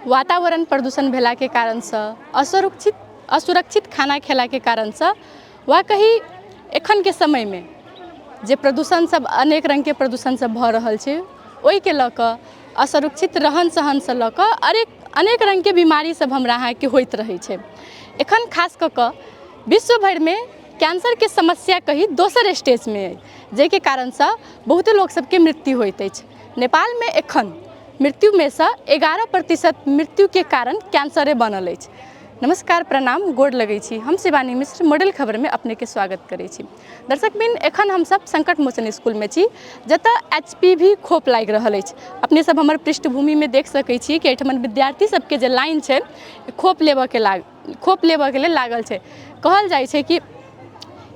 वातावरण प्रदूषण भेलाके कारणसँ, असुरक्षित असुरक्षित खाना खेलाके कारणसँ, वा कही एखनके समयमे जे प्रदूषण सब अनेक रङ्गके प्रदूषण सब भऽ रहल छै, ओहिके लऽ कऽ असुरक्षित रहन सहनसँ लऽ कऽ अनेक अनेक रङ्गके बीमारी सब हमरा अहाँके होइत रहै छै। एखन खास कऽ कऽ विश्व भरिमे कैंसरके समस्या कही दोसर स्टेजमे अइ, जाहिके कारणसँ बहुते लोक सबके मृत्यु होइत अछि। नेपालमे एखन मृत्युमेसँ 11% मृत्युके कारण कैंसरे बनल अछि। नमस्कार, प्रणाम, गोड़ लगै छी। हम शिवानी मिश्र मॉडल खबरमे अपनेके स्वागत करै छी। दर्शक बिन, एखन हमसब संकट मोचन स्कूलमे छी, जतऽ HPV खोप लागि रहल अछि। अपने सब हमर पृष्ठभूमिमे देख सकै छी कि एहिठमन विद्यार्थी सबके जे लाइन छै खोप लेबऽके लाग खोप लेबऽके लेल लागल छै। कहल जाइ छै कि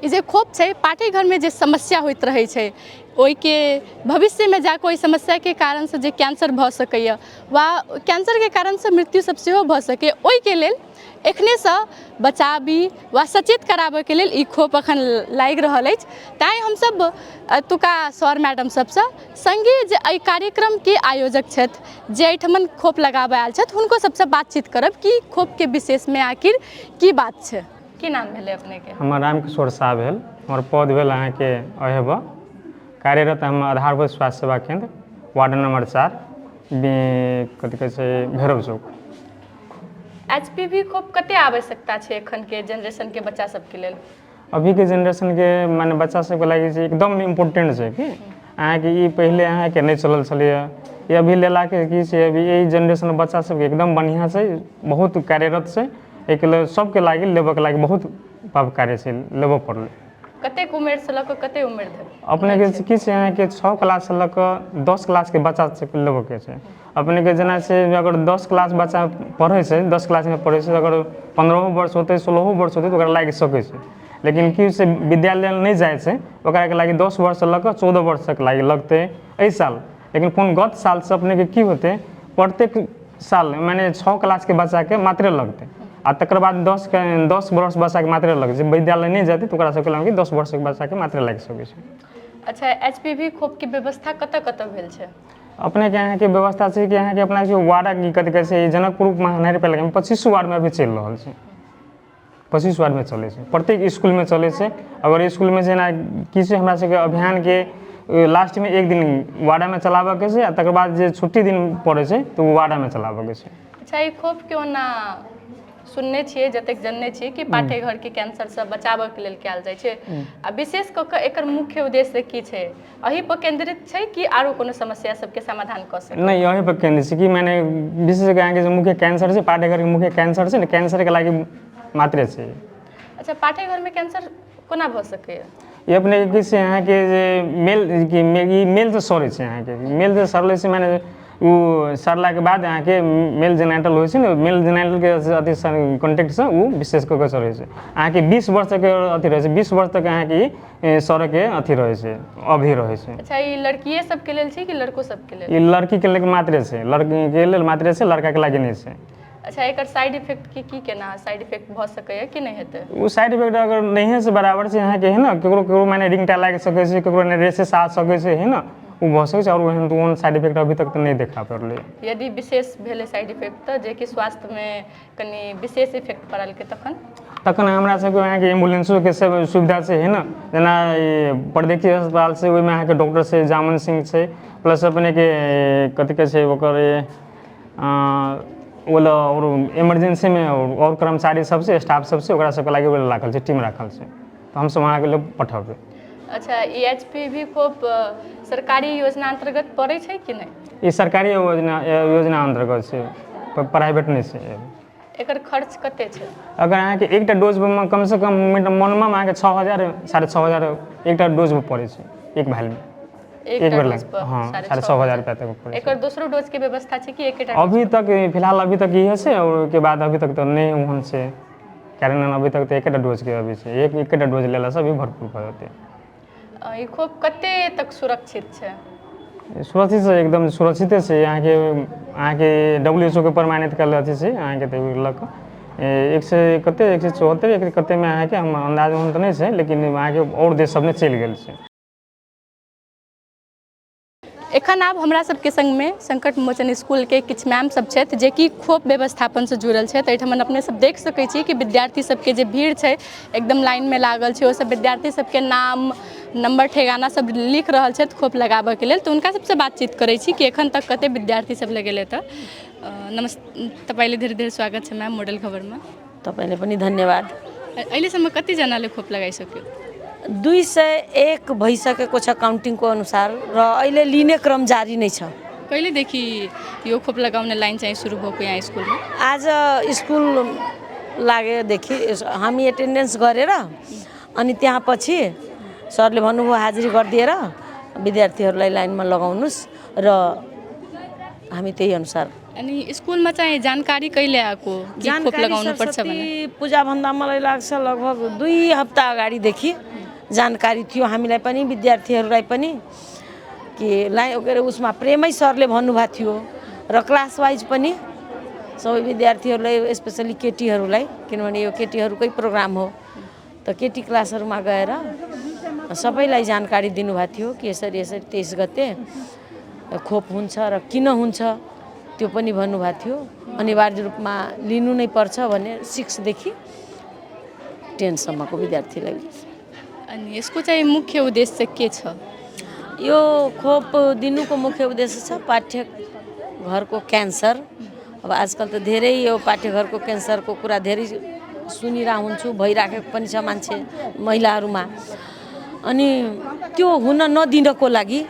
ई जे खोप छै, पाठ्यघरमे घरमे जे समस्या होइत रहै छै, ओहिके भविष्यमे जाकऽ ओहि समस्याके कारणसँ जे कैंसर भऽ सकैए वा कैंसरके कारणसँ मृत्यु सब सेहो भऽ सकैए, ओहिके लेल एखनेसँ बचाबी वा सचेत कराबऽके लेल ई खोप एखन लागि रहल अछि। तैँ हमसब एतुका सर मैडम सबसँ सङ्गे जे एहि कार्यक्रमके आयोजक छथि, जे एहिठमन खोप लगाबऽ आयल छथि, हुनको सबसँ बातचीत करब कि खोपके विशेषमे आखिर की बात छै। की नाम भेलै अपनेके? हमर रामकिशोर साह भेल। हमर पद भेल अहाँके अहेबा। कार्यरत हम आधारभूत स्वास्थ्य सेवा केन्द्र, वार्ड नंबर 4, कथी कहै छै, भैरव चौक। HPV खोप कते आवश्यकता छै एखनके जेनरेशनके बच्चा सबके लेल? अभीके जेनरेशनके माने बच्चा सबके लागै छै एकदम इम्पोर्टेंट छै कि अहाँके ई पहिले अहाँके नहि चलल छलैए, ई अभी लेलाके की छै, अभी एहि जेनरेशन बच्चा सबके एकदम बढ़िआँ छै, बहुत कार्यरत छै। एहिके लेल सबके लागि लेबऽके लागि बहुत कार्य छै, लेबऽ पड़लै। कतेक उमेरसँ लऽ कऽ कतेक उमेर धरि? अपनेके की छै, अहाँके 6 क्लाससँ लऽ कऽ 10 क्लासके बच्चा सबके लेबऽके छै। अपनेके जेना छै, अगर 10 क्लास बच्चा पढ़ै छै, 10 क्लासमे पढ़ै छै, अगर 15 वर्ष होतै, 16 वर्ष होतै, तऽ ओकरा लागि सकै छै। लेकिन की छै, विद्यालय नहि जाइ छै, ओकराके लागि 10 वर्षसँ लऽ कऽ 14 वर्ष तक लागि लगतै एहि साल। लेकिन कोन गत सालसँ अपनेके की होतै, प्रत्येक साल माने 6 क्लासके बच्चाके मात्रे लगतै, आ तकर बाद 10 वर्ष बच्चाके मात्रे लगतै। जे विद्यालय नहि जेतै, तऽ ओकरा सबके लागि 10 वर्षके बच्चाके मात्रे लागि सकै छै। अच्छा, HPV खोपके व्यवस्था कतऽ कतऽ भेल छै? अपनेके अहाँके व्यवस्था छै कि अहाँके अपना सबके वार्डक की कथी कहै छै, जनकपुर महानगरपालिकामे 25 वार्डमे अभी चलि रहल छै। 25 वार्डमे चलै छै, प्रत्येक इसकुलमे चलै छै। अगर इसकुलमे जेना की छै, हमरा सबके अभियानके लास्टमे एक दिन वार्डमे चलाबऽके छै, आ तकर बाद जे छुट्टी दिन पड़ै छै तऽ ओ वार्डमे चलाबऽके छै। अच्छा, ई खोपके ओना सुनने छियै, जतेक जनने छियै कि पाठ्यघरके कैंसरसँ बचाबऽके लेल कयल जाइ छै, आ विशेष कऽ कऽ एकर मुख्य उद्देश्य की छै? एहि पर केन्द्रित छै कि आरो कोनो समस्या सबके समाधान कऽ सकै? नहि, यही पर केन्द्रित छै कि माने विशेष कऽ अहाँके जे मुख्य कैंसर छै, पाठ्यघरके मुख्य कैंसर छै ने, कैंसरके लागि मात्रे छै। अच्छा, पाठ्यघरमे कैंसर कोना भऽ सकैए? ई अपनेके की छै, अहाँके जे मेल कि ई मेलसँ सड़ै छै। अहाँके मेलसँ सड़लै छै, माने ओ सड़लाके बाद अहाँके मेल जेनाइटल होइ छै ने, मेल जेनाइटलके अथी कॉन्टेक्टसँ ओ विशेष कऽ कऽ सड़ै छै। अहाँके 20 वर्ष तक अथी रहै छै, 20 वर्ष तक अहाँके ई सड़ैके अथी रहै छै, अवधि रहै छै। अच्छा, ई लड़किए सबके लेल छै कि लड़को सबके लेल? ई लड़कीके लेल मात्रे छै, लड़कीके लेल मात्रे छै, लड़काके लागि नहि छै। अच्छा, एकर साइड इफेक्ट की की केना साइड इफेक्ट भऽ सकैए कि नहि हेतै? ओ साइड इफेक्ट अगर नहिए से बराबर छै अहाँके, है ने, ककरो ककरो माने रिंगटा लागि सकै छै, ककरो ने रेसेस आ सकै छै, है ने, ओ भऽ सकै छै। आओर ओहन तऽ ओहन साइड इफेक्ट अभी तक तऽ नहि देखा पड़लै। यदि विशेष भेलै साइड इफेक्ट तऽ, जेकि स्वास्थ्यमे कनि विशेष इफेक्ट पड़लकै तखन? तखन हमरा सबके अहाँके एम्बुलेंसोके सब सुविधा छै, है ने। जेना ई परदेखी अस्पताल छै, ओहिमे अहाँके डॉक्टर छै, जामन सिंह छै, प्लस अपनेके कथी कहै छै ओकर ओ आओर इमरजेंसीमे आओर कर्मचारी सब छै, स्टाफ सब छै, ओकरा सबके लागि राखल छै, टीम राखल छै, तऽ हमसब अहाँके लेल पठेबै। अच्छा, ई HPV खोप सरकारी योजना अन्तर्गत पड़ै छै कि नहि? ई सरकारी योजना योजना अन्तर्गत छै, प्राइवेट नहि छै। एकर खर्च कते छै? अगर अहाँके एकटा डोजमे कमसँ कम मिनिमम अहाँके 6000, 6500 एकटा डोजमे पड़ै छै, एक भाइलमे। एक बेर डोज लागि पर? हँ, 6500 रुपैआ तक पड़ै छै। एकर दोसरो डोज के व्यवस्था छै कि एकेटा? अभी तक फिलहाल अभी तक इहे छै, आओर ओहिके बाद अभी तक तऽ नहि ओहन छै, कारण अभी तक तऽ एकेटा डोजके अभी छै। एकेटा डोज लेलासँ अभी भरपूर भऽ जेतै। ई खोप कते तक सुरक्षित छै? सुरक्षित छै, एकदम सुरक्षिते छै। अहाँके अहाँके WHO के प्रमाणित कयल अथी छै अहाँके, तऽ लऽ कऽ एक सए कते, 174, एक कतेमे अहाँके, हम अन्दाज ओहन तऽ नहि छै, लेकिन अहाँके आओर देश सबमे चलि गेल छै। एखन आब हमरा सबके सङ्गमे संकट मोचन स्कूलके किछु मैम सब छथि जेकि खोप व्यवस्थापनसँ जुड़ल छथि। एहिठाम अपने सब देख सकै छी कि विद्यार्थी सबके जे भीड़ छै एकदम लाइनमे लागल छै। ओसब विद्यार्थी सबके नाम नम्बर ठेगाना सब लिख रहल छथि खोप लगाबऽके लेल। तऽ हुनका सबसँ बातचीत करै छी कि एखन तक कते विद्यार्थी सब लगेलै। तऽ नमस्ते, तपाईँले धेरै धेरै स्वागत छ म्याम मोडल खबरमा। तपाईँलाई पनि धन्यवाद। अहिलेसम्म कतिजनाले खोप लगाइसक्यो? 201 भइसकेको छ काउन्टिङको अनुसार र अहिले लिने क्रम जारी नै छ। कहिलेदेखि यो खोप लगाउने लाइन चाहिँ सुरु भएको यहाँ स्कुलमा? आज स्कुल लागेदेखि हामी एटेन्डेन्स गरेर अनि त्यहाँ पछि सरले भन्नुभयो हाजिरी गरिदिएर विद्यार्थीहरूलाई लाइनमा लगाउनुहोस् र हामी त्यही अनुसार। अनि स्कुलमा चाहिँ जानकारी कहिले आएको कि खोप लगाउनु पर्छ भनेर? सरस्वती पूजाभन्दा मलाई लाग्छ लगभग 2 हप्ता अगाडिदेखि जानकारी थियो हामीलाई पनि, विद्यार्थीहरूलाई पनि कि लाइ के अरे उसमा प्रेमै सरले भन्नुभएको थियो र क्लास वाइज पनि सबै विद्यार्थीहरूलाई, स्पेसली केटीहरूलाई, किनभने यो केटीहरूकै प्रोग्राम हो, त केटी क्लासहरूमा गएर सबैलाई जानकारी दिनुभएको थियो कि यसरी यसरी 23 गते खोप हुन्छ र किन हुन्छ त्यो पनि भन्नुभएको थियो। अनिवार्य रूपमा लिनु नै पर्छ भने 6 देखि 10 सम्मको विद्यार्थीलाई। अनि यसको चाहिँ मुख्य उद्देश्य के छ? यो खोप दिनुको मुख्य उद्देश्य छ पाठ्य घरको क्यान्सर। अब आजकल त धेरै यो पाठ्यघरको क्यान्सरको कुरा धेरै सुनिरहेको हुन्छु, भइराखेको पनि छ मान्छे महिलाहरूमा, अनि त्यो हुन नदिनको लागि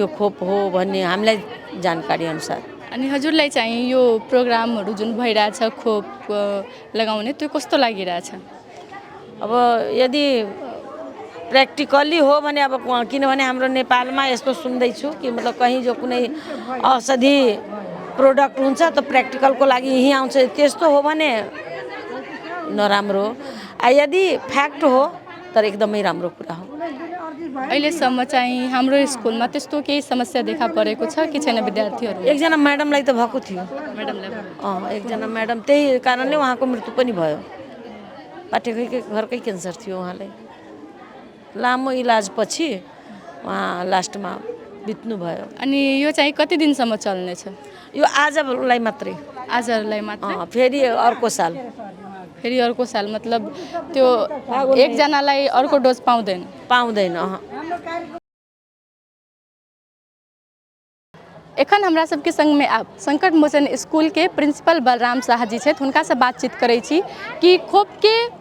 यो खोप हो भन्ने हामीलाई जानकारी अनुसार। अनि हजुरलाई चाहिँ यो प्रोग्रामहरू जुन भइरहेछ खोप लगाउने त्यो कस्तो लागिरहेछ? अब यदि प्र्याक्टिकल्ली हो भने अब किनभने हाम्रो नेपालमा यस्तो सुन्दैछु कि मतलब कहीँ जो कुनै औषधि प्रोडक्ट हुन्छ त प्र्याक्टिकलको लागि यहीँ आउँछ, त्यस्तो हो भने नराम्रो हो, यदि फ्याक्ट हो तर एकदमै राम्रो कुरा हो। अहिलेसम्म चाहिँ हाम्रो स्कुलमा त्यस्तो केही समस्या देखा परेको छ कि छैन विद्यार्थीहरू? एकजना म्याडमलाई त भएको थियो। म्याडमलाई? एकजना म्याडम, त्यही कारणले उहाँको मृत्यु पनि भयो। पाठ्यघरकै घरकै क्यान्सर थियो उहाँलाई, लामो इलाजपछि उहाँ लास्टमा बित्नुभयो। अनि यो चाहिँ कति दिनसम्म चल्नेछ? यो आजलाई मात्रै। आजलाई मात्रै? फेरि अर्को साल। फेरि अर्को साल, मतलब त्यो एकजनालाई अर्को डोज पाउँदैन? पाउँदैन। एखन हमरा सबके संगमे आब संकट मोचन स्कूलके प्रिंसिपल बलराम शाह जी छथि, हुनकासँ बातचीत करै छी कि खोपके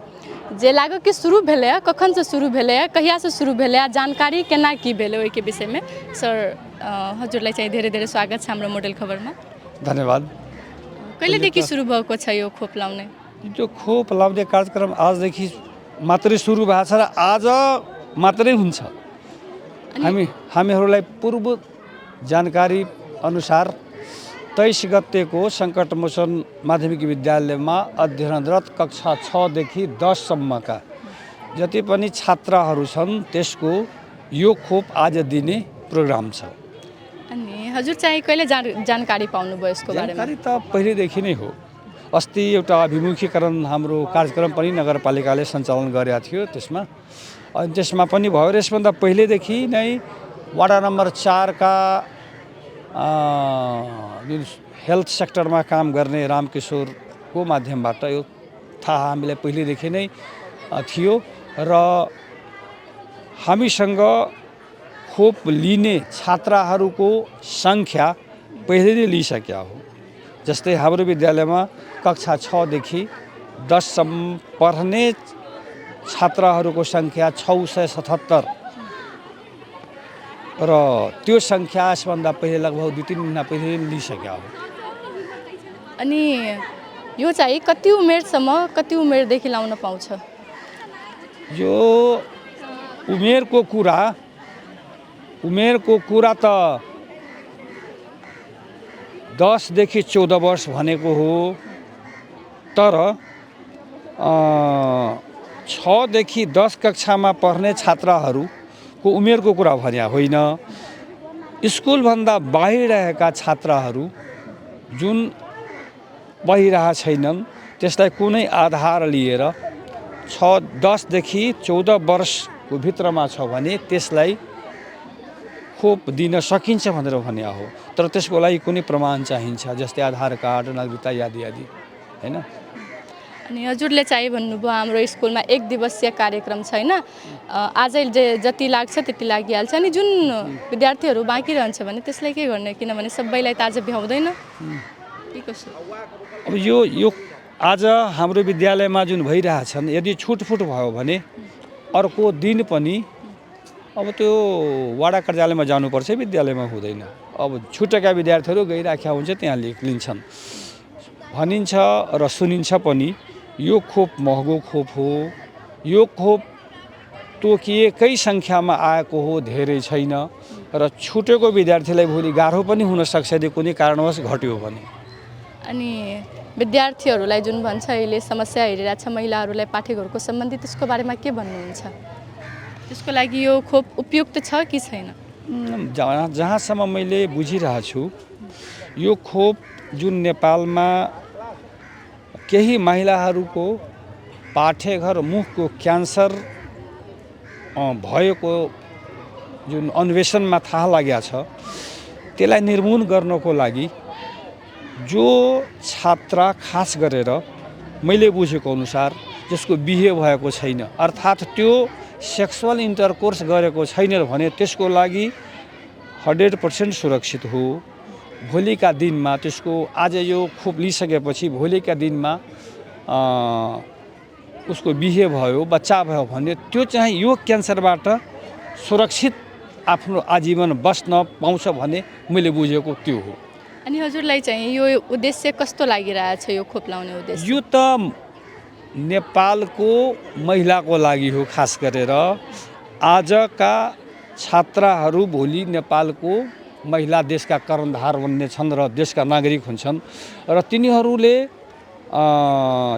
जे लागऽ के शुरू भेलैए, कखनसँ शुरू भेलैए, कहियासँ शुरू भेलैए, जानकारी केना की भेलै ओहिके विषयमे। सर, हजुरलाई चाहिँ धेरै धेरै स्वागत छ हाम्रो मोडल खबरमा। धन्यवाद। कहिलेदेखि सुरु भएको छ यो खोप लाउने? यो खोप लाउने कार्यक्रम आजदेखि मात्रै सुरु भएको छ र आज मात्रै हुन्छ। हामीहरूलाई पूर्व जानकारी अनुसार 23 गतेको सङ्कट मोचन माध्यमिक विद्यालयमा अध्ययनरत कक्षा 6 देखि 10 सम्मका जति पनि छात्राहरू छन् त्यसको यो खोप आज दिने प्रोग्राम छ। अनि हजुर चाहिँ कहिले जानकारी पाउनुभयो यसको बारेमा? जानकारी त पहिलेदेखि नै हो। अस्ति एउटा अभिमुखीकरण हाम्रो कार्यक्रम पनि नगरपालिकाले सञ्चालन गरेको थियो, त्यसमा अनि त्यसमा पनि भयो। र यसभन्दा पहिलेदेखि नै वाडा नम्बर 4 का जुन हेल्थ सेक्टरमा काम गर्ने रामकिशोरको माध्यमबाट यो थाहा हामीलाई पहिलेदेखि नै थियो र हामीसँग खोप लिने छात्राहरूको सङ्ख्या पहिले नै लिइसकेका हो। जस्तै हाम्रो विद्यालयमा कक्षा 6 देखि 10 सम्म पढ्ने छात्राहरूको सङ्ख्या 677 र त्यो सङ्ख्या यसभन्दा पहिले लगभग 2-3 महिना पहिले लिइसकेका हो। अनि यो चाहिँ कति उमेरसम्म, कति उमेरदेखि लाउन पाउँछ? यो उमेरको कुरा त 10 देखि 14 वर्ष भनेको हो, तर 6 देखि 10 कक्षामा पढ्ने छात्राहरूको उमेरको कुरा भने होइन। स्कुलभन्दा बाहिर रहेका छात्राहरू जुन पढिरहेका छैनन् त्यसलाई कुनै आधार लिएर 10 देखि 14 वर्षको भित्रमा छ भने त्यसलाई खोप दिन सकिन्छ भनेर भने हो। तर त्यसको लागि कुनै प्रमाण चाहिन्छ, जस्तै आधार कार्ड, नागरिकता आदि आदि, होइन। अनि हजुरले चाहिँ भन्नुभयो हाम्रो स्कुलमा एक दिवसीय कार्यक्रम छैन, आजै जे जति लाग्छ त्यति लागिहाल्छ। अनि जुन विद्यार्थीहरू बाँकी रहन्छ भने त्यसलाई के गर्ने, किनभने सबैलाई त आज भ्याउँदैन के कसो? अब यो यो आज हाम्रो विद्यालयमा जुन भइरहेछन्, यदि छुटफुट भयो भने अर्को दिन पनि अब त्यो वडा कार्यालयमा जानुपर्छ, विद्यालयमा हुँदैन। अब छुटेका विद्यार्थीहरू गइराखेका हुन्छ, त्यहाँ लिन्छन् भनिन्छ र सुनिन्छ पनि। यो खोप महँगो खोप हो, यो खोप तोकिएकै सङ्ख्यामा आएको हो, धेरै छैन र छुटेको विद्यार्थीलाई भोलि गाह्रो पनि हुनसक्छ यदि कुनै कारणवश घट्यो भने। अनि विद्यार्थीहरूलाई जुन भन्छ अहिले समस्या हेरिरहेको छ महिलाहरूलाई पाठेघरको सम्बन्धी, त्यसको बारेमा के भन्नुहुन्छ? त्यसको लागि यो खोप उपयुक्त छ कि छैन? जहाँसम्म मैले बुझिरहेको छु, यो खोप जुन नेपालमा केही महिलाहरूको पाठेघर मुखको क्यान्सर भएको जुन अन्वेषणमा थाहा लागेको छ, त्यसलाई निर्मूल गर्नको लागि जो छात्रा खास गरेर मैले बुझेको अनुसार जसको बिहे भएको छैन, अर्थात् त्यो सेक्सुअल इन्टरकोर्स गरेको छैन भने त्यसको लागि 100% सुरक्षित हो। भोलिका दिनमा त्यसको आज यो खोप लिइसकेपछि भोलिका दिनमा उसको बिहे भयो, बच्चा भयो भने त्यो चाहिँ यो क्यान्सरबाट सुरक्षित आफ्नो आजीवन बस्न पाउँछ भन्ने मैले बुझेको त्यो हो। अनि हजुरलाई चाहिँ यो उद्देश्य कस्तो लागिरहेछ, यो खोप लाउने उद्देश्य? यो त नेपालको महिलाको लागि हो, खास गरेर आजका छात्राहरू भोलि नेपालको महिला देशका कर्णधार बन्ने छन् र देशका नागरिक हुन्छन् र तिनीहरूले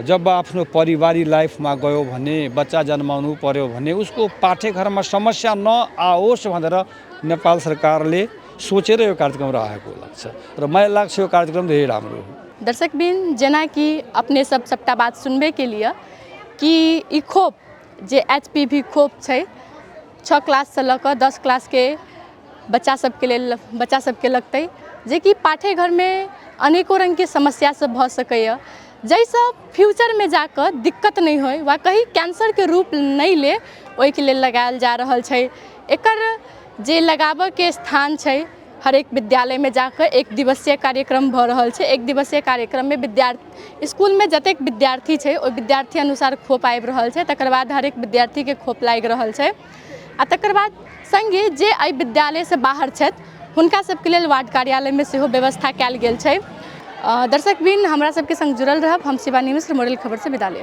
जब आफ्नो पारिवारिक लाइफमा गयो भने, बच्चा जन्माउनु पर्यो भने उसको पाठेघरमा समस्या नआओस् भनेर नेपाल सरकारले सोचेर यो कार्यक्रम राखेको लाग्छ र मलाई लाग्छ यो कार्यक्रम धेरै राम्रो हो। दर्शकबिन, जेनाकि अपने सब सबटा बात सुनबे के लिए कि ई खोप जे HPV खोप छै, 6 क्लाससँ लऽ कऽ 10 क्लासके बच्चा सबके लेल, बच्चा सबके लगतै, जेकि पाठेघरमे अनेको रङ्गके समस्या सब भऽ सकैए, जाहिसँ फ्यूचरमे जाकऽ दिक्कत नहि होइ वा कहीं कैंसरके रूप नहि ले, ओहिके लेल लगायल जा रहल छै। एकर जे लगाबऽके स्थान छै, हरेक विद्यालयमे जाकऽ एक दिवसीय कार्यक्रम भऽ रहल छै। एक दिवसीय कार्यक्रममे विद्यार्थी स्कूलमे जतेक विद्यार्थी छै ओहि विद्यार्थी अनुसार खोप आबि रहल छै, तकर बाद हरेक विद्यार्थीके खोप लागि रहल छै। आ तकर बाद सङ्गे जे एहि विद्यालयसँ बाहर छथि हुनका सबके लेल वार्ड कार्यालयमे सेहो व्यवस्था कयल गेल छै। दर्शकबिन, हमरा सबके सङ्ग जुड़ल रहब। हम शिवानी मिश्र, मोडल खबरसँ विदा लै।